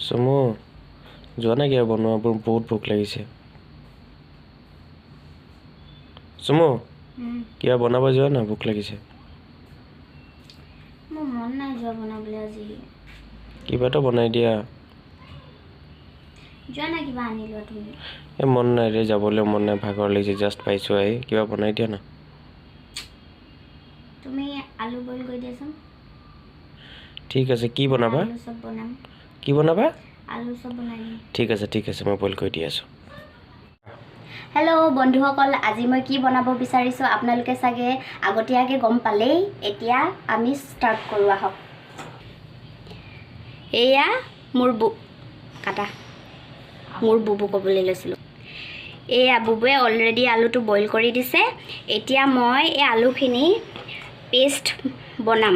চুমু, যোৱা নাই কিবা বনোৱা? মোৰ বহুত ভোক লাগিছে। চুমু, কিবা বনাব যোৱা না, ভোক লাগিছে। মোৰ মন নাই যোৱা বনাবলৈ আজি। কিবা এটা বনাই দিয়া। যোৱা না, কিবা আনি লোৱা তুমি। এই মন নাই ৰে, যাবলৈ মন নাই, ভাগৰ লাগিছে, জাষ্ট পাইছোঁ আহি। কিবা বনাই দিয়া না। তুমি আলু বইল কৰি দিয়াচোন। ঠিক আছে, কি বনাবা? আলু চপ বনাম। কি বনাবা? আলু চপ বনাই দিম। ঠিক আছে, ঠিক আছে, মই বইল কৰি দি আছোঁ। হেল্ল' বন্ধুসকল, আজি মই কি বনাব বিচাৰিছোঁ আপোনালোকে চাগে আগতীয়াকৈ গম পালেই। এতিয়া আমি ষ্টাৰ্ট কৰোঁ আহক। এয়া মোৰ বু কাটা, মোৰ বুবু ক'বলৈ লৈছিলোঁ। এয়া বুবুৱে অলৰেডি আলুটো বইল কৰি দিছে। এতিয়া মই এই আলুখিনি পেষ্ট বনাম।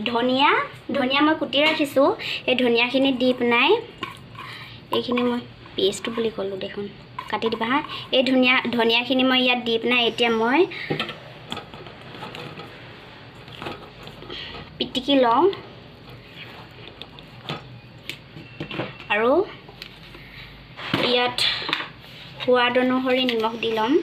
ধনিয়া ধনিয়া মই কুটি ৰাখিছোঁ, এই ধনিয়াখিনি দি পেলাই এইখিনি মই পেষ্ট বুলি ক'লোঁ দেখোন, কাটি দিবা হা। এই ধনিয়াখিনি মই ইয়াত দি পেলাই এতিয়া মই পিটিকি লওঁ। আৰু ইয়াত সোৱাদ অনুসৰি নিমখ দি ল'ম।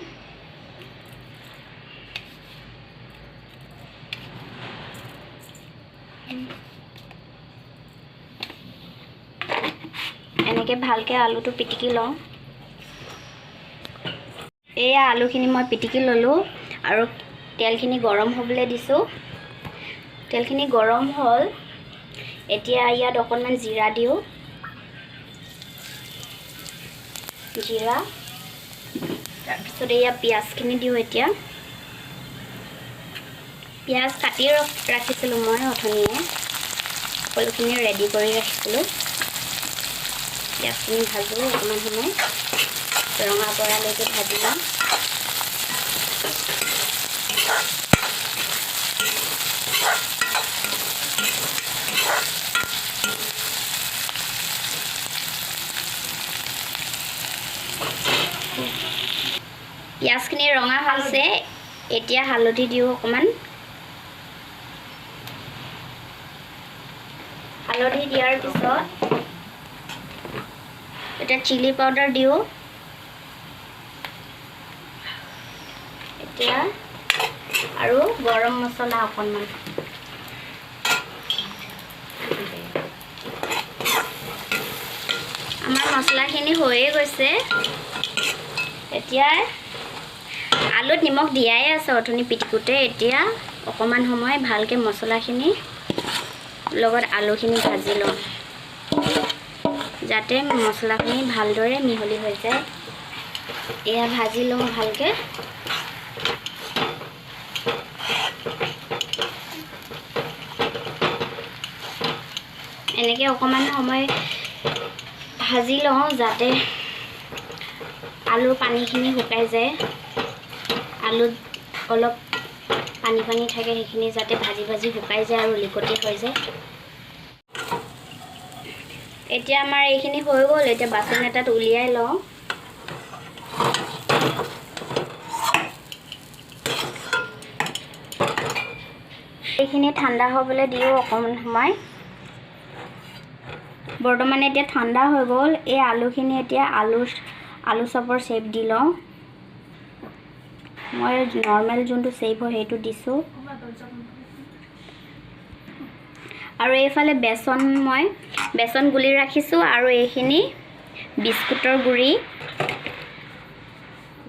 এনেকৈ ভালকৈ আলুটো পিটিকি লওঁ। এয়া আলুখিনি মই পিটিকি ল'লোঁ আৰু তেলখিনি গৰম হ'বলৈ দিছোঁ। তেলখিনি গৰম হ'ল, এতিয়া ইয়াত অকণমান জিৰা দিওঁ। জিৰা, তাৰপিছত এয়া পিঁয়াজখিনি দিওঁ। এতিয়া পিঁয়াজ কাটি ৰাখিছিলোঁ মই অথনিয়ে, সকলোখিনি ৰেডি কৰি ৰাখিছিলোঁ। পিঁয়াজখিনি ভাজোঁ অকণমান সময়, ৰঙা পৰালৈকে ভাজি ল'ম। পিঁয়াজখিনি ৰঙা হৈছে, এতিয়া হালধি দিওঁ অকণমান। হালধি দিয়াৰ পিছত এতিয়া চিলি পাউডাৰ দিওঁ। এতিয়া আৰু গৰম মছলা অকণমান। আমাৰ মছলাখিনি হৈয়ে গৈছে। এতিয়া আলুত নিমখ দিয়াই আছে অথনি পিটিকোতে। এতিয়া অকণমান সময় ভালকৈ মছলাখিনি লগত আলুখিনি ভাজি লওঁ, যাতে মছলাখিনি ভালদৰে মিহলি হৈ যায়। এয়া ভাজি লওঁ ভালকৈ। এনেকৈ অকণমান সময় ভাজি লওঁ, যাতে আলুৰ পানীখিনি শুকাই যায়। আলুত অলপ পানী পানী থাকে, সেইখিনি যাতে ভাজি ভাজি শুকাই যায় আৰু লিকটি হৈ যায়। এতিয়া আমাৰ এইখিনি হৈ গ'ল। এতিয়া বাচন এটাত উলিয়াই লওঁ। এইখিনি ঠাণ্ডা হ'বলৈ দিওঁ অকণমান সময়। বৰ্তমান এতিয়া ঠাণ্ডা হৈ গ'ল। এই আলুখিনি এতিয়া আলু চপৰ শ্বেপ দি লওঁ। মই নৰ্মেল যোনটো শ্বেপ হয় সেইটো দিছোঁ। আৰু এইফালে বেচন, মই বেচন গুলি ৰাখিছোঁ। আৰু এইখিনি বিস্কুটৰ গুড়ি,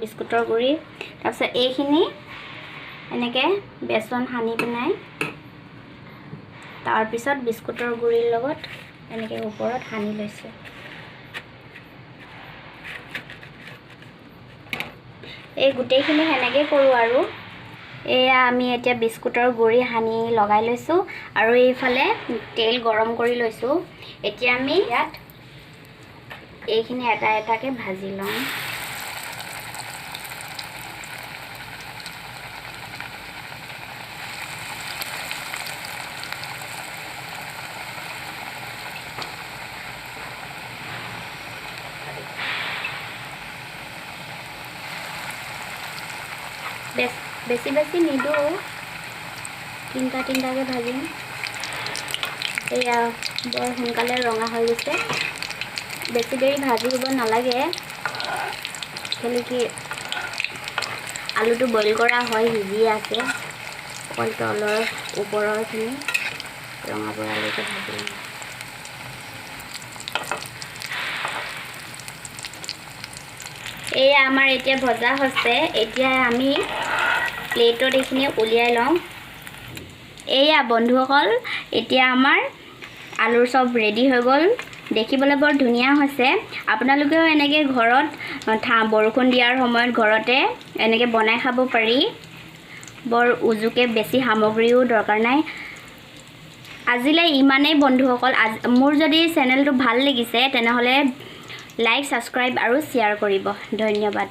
বিস্কুটৰ গুড়ি। তাৰপিছত এইখিনি এনেকৈ বেচন সানি পেলাই তাৰপিছত বিস্কুটৰ গুড়িৰ লগত এনেকৈ ওপৰত সানি লৈছোঁ। এই গোটেইখিনি সেনেকৈ কৰোঁ। আৰু এয়া আমি এতিয়া বিস্কুটৰ গুড়ি সানি লগাই লৈছোঁ। আৰু এইফালে তেল গৰম কৰি লৈছোঁ। এতিয়া আমি ইয়াত এইখিনি এটা এটাকৈ ভাজি ল'ম। বেছি বেছি নিদিওঁ, তিনিটা তিনিটাকৈ ভাজিম। এয়া বৰ সোনকালে ৰঙা হৈ গৈছে। বেছি দেৰি ভাজি দিব নালাগে, কেলৈ কি আলুটো বইল কৰা হয়, সিজি আছে। অকল তলৰ ওপৰৰখিনি ৰঙা পৰালৈকে ভাজি ল'ম। এয়া আমাৰ এতিয়া ভজা হৈছে। এতিয়া আমি প্লেটত এইখিনি উলিয়াই লওঁ। এয়া বন্ধুসকল, এতিয়া আমাৰ আলুৰ চপ ৰেডি হৈ গ'ল। দেখিবলৈ বৰ ধুনীয়া হৈছে। আপোনালোকেও এনেকৈ ঘৰত বৰষুণ দিয়াৰ সময়ত ঘৰতে এনেকৈ বনাই খাব পাৰি। বৰ উজুকে বেছি সামগ্ৰীও দৰকাৰ নাই। আজিলৈ ইমানেই বন্ধুসকল। মোৰ যদি চেনেলটো ভাল লাগিছে, তেনেহ'লে লাইক, ছাবস্ক্ৰাইব আৰু শ্বেয়াৰ কৰিব। ধন্যবাদ।